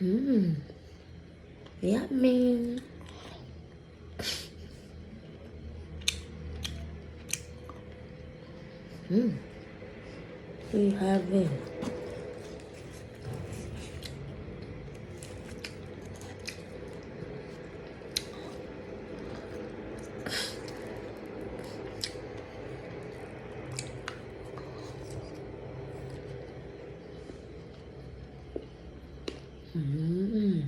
Mmm. Yummy. Mmm. Tui heavy. Umm.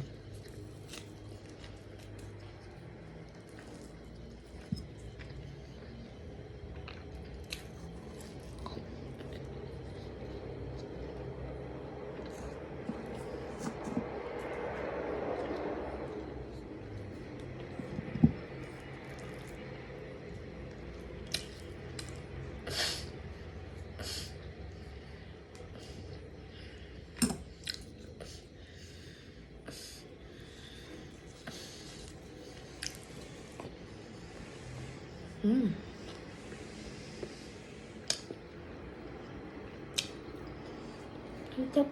Umm. Tui tawp.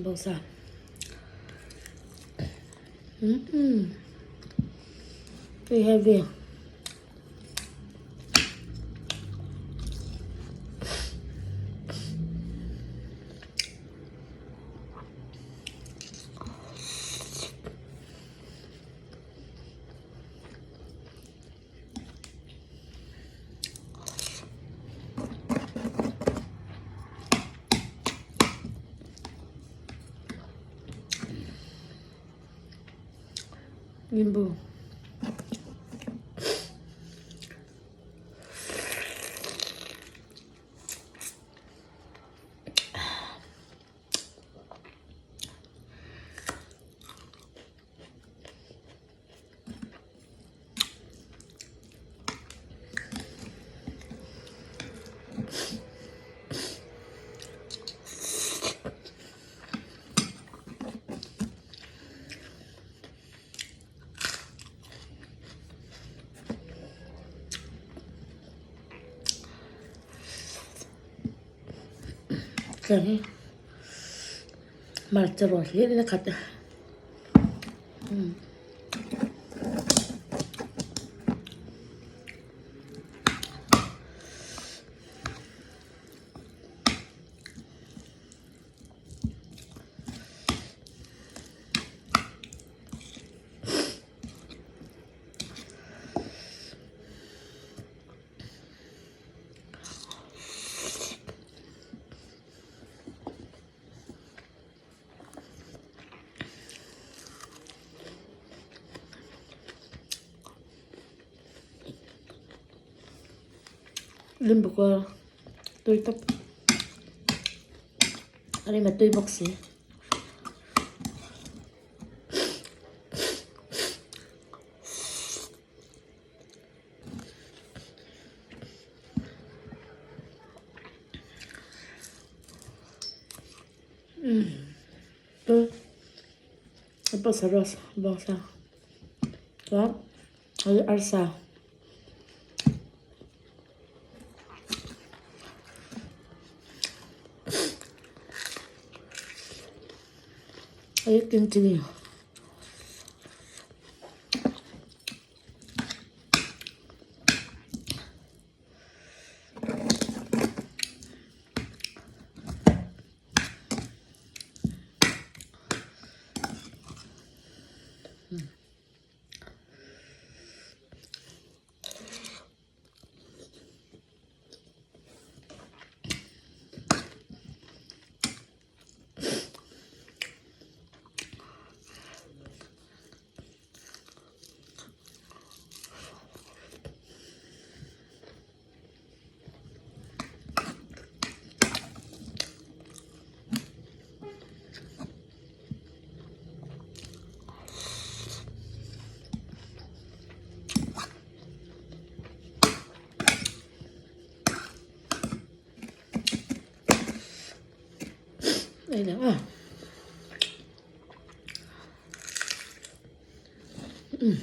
Bawngsa. Umm. Tui heavy. Limbu. Thleng hi hmarcha rawh hlir in a khat a. Limbu kual tui tawp a rem a tui bawk si. Bawngsa bawngsa chuan hei arsa. Hei kimchi. mai le a. Umm.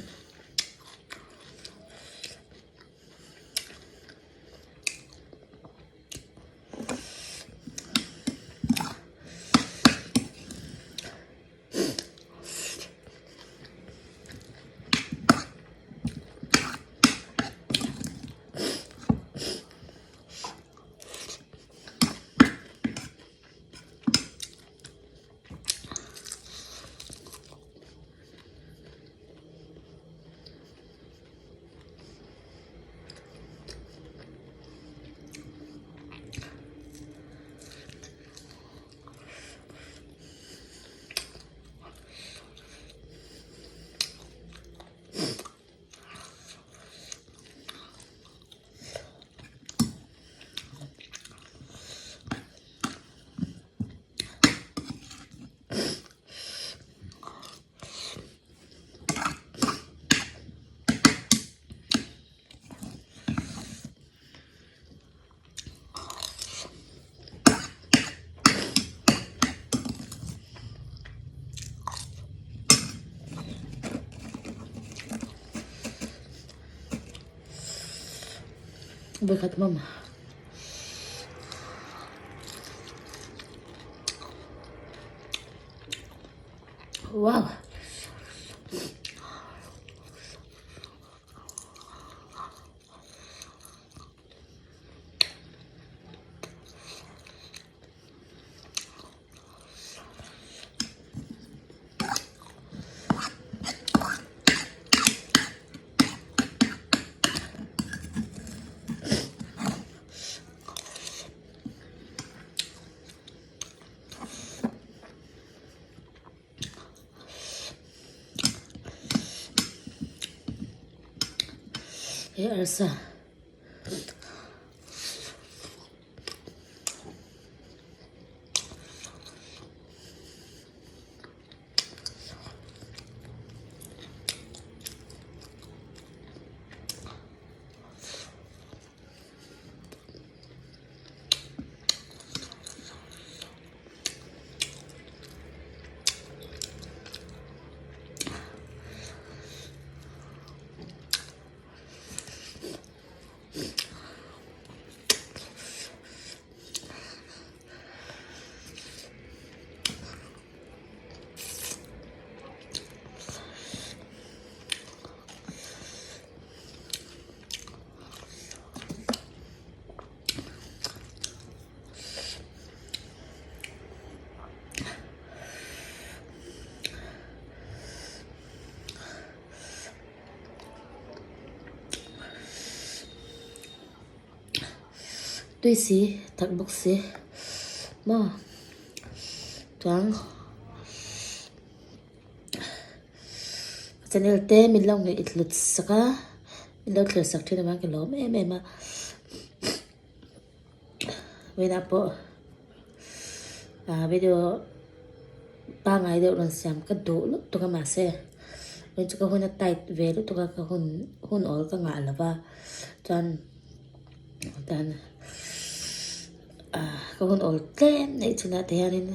Vawikhat hmawm. Wow. He arsa. Tui si that bawk si maw chuan channel te min lo ngaih hlut sak a min lo thlir sak thin avang ka lawm em em a vawiinah pawh ah video pangngai deuh rawn siam ka duh lutuk a mahse vawiin chu ka hun a tight ve lutuk a ka hun hun awl ka ngah lo va chuan tan ah ka hun awl tlem neih chhunah te hianin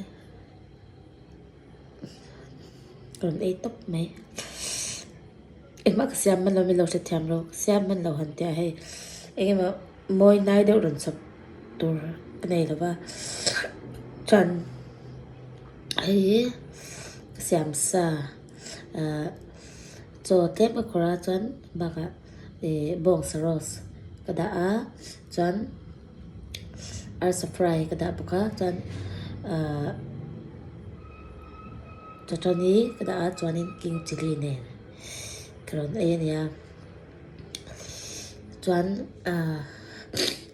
ka rawn ei tawp mai engmah ka siam hman lo min lo hrethiam lo ka siam hman lo han tih ah hei eng emaw mawi nai deuh rawn chhawp tur ka nei lo va chuan hei hi ka siam sa ah chaw tlem ka khawrh a chuan bakah ih bawngsa roast ka dah a chuan arsa fry ka dah bawk a chuan ah chutney ka dah a chuanin king chilli nen ka rawn ei a nia. Chuan ah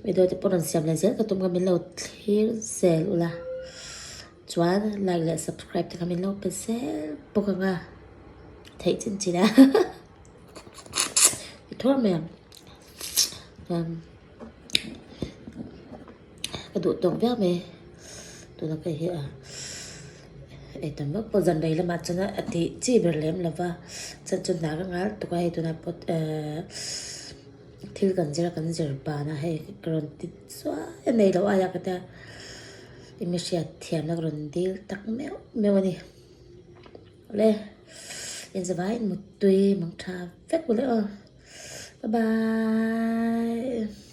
video te pawh rawn siam leh zel ka tum kha min lo thlir zel ula chuan like leh subscribe te kha min lo pe zel bawk ang a theih chin chin a ti thawr mai ang chuan ka duh tawk viau mai tuna ka hi a eitam vak pawh zan rei lamah chuan a tih chi ber lem lo va chuan chu hna ka ngal tuk a hei tuna pawt ehh thil kan zir a kan zir ban a hei ka rawn ti chuai a nei loh aia ka tia. I mi hriat thiamna ka rawn dil tak meuh meuh a ni. Awle, inzavaiin muttui mang tha vek ule aw. Bye bye.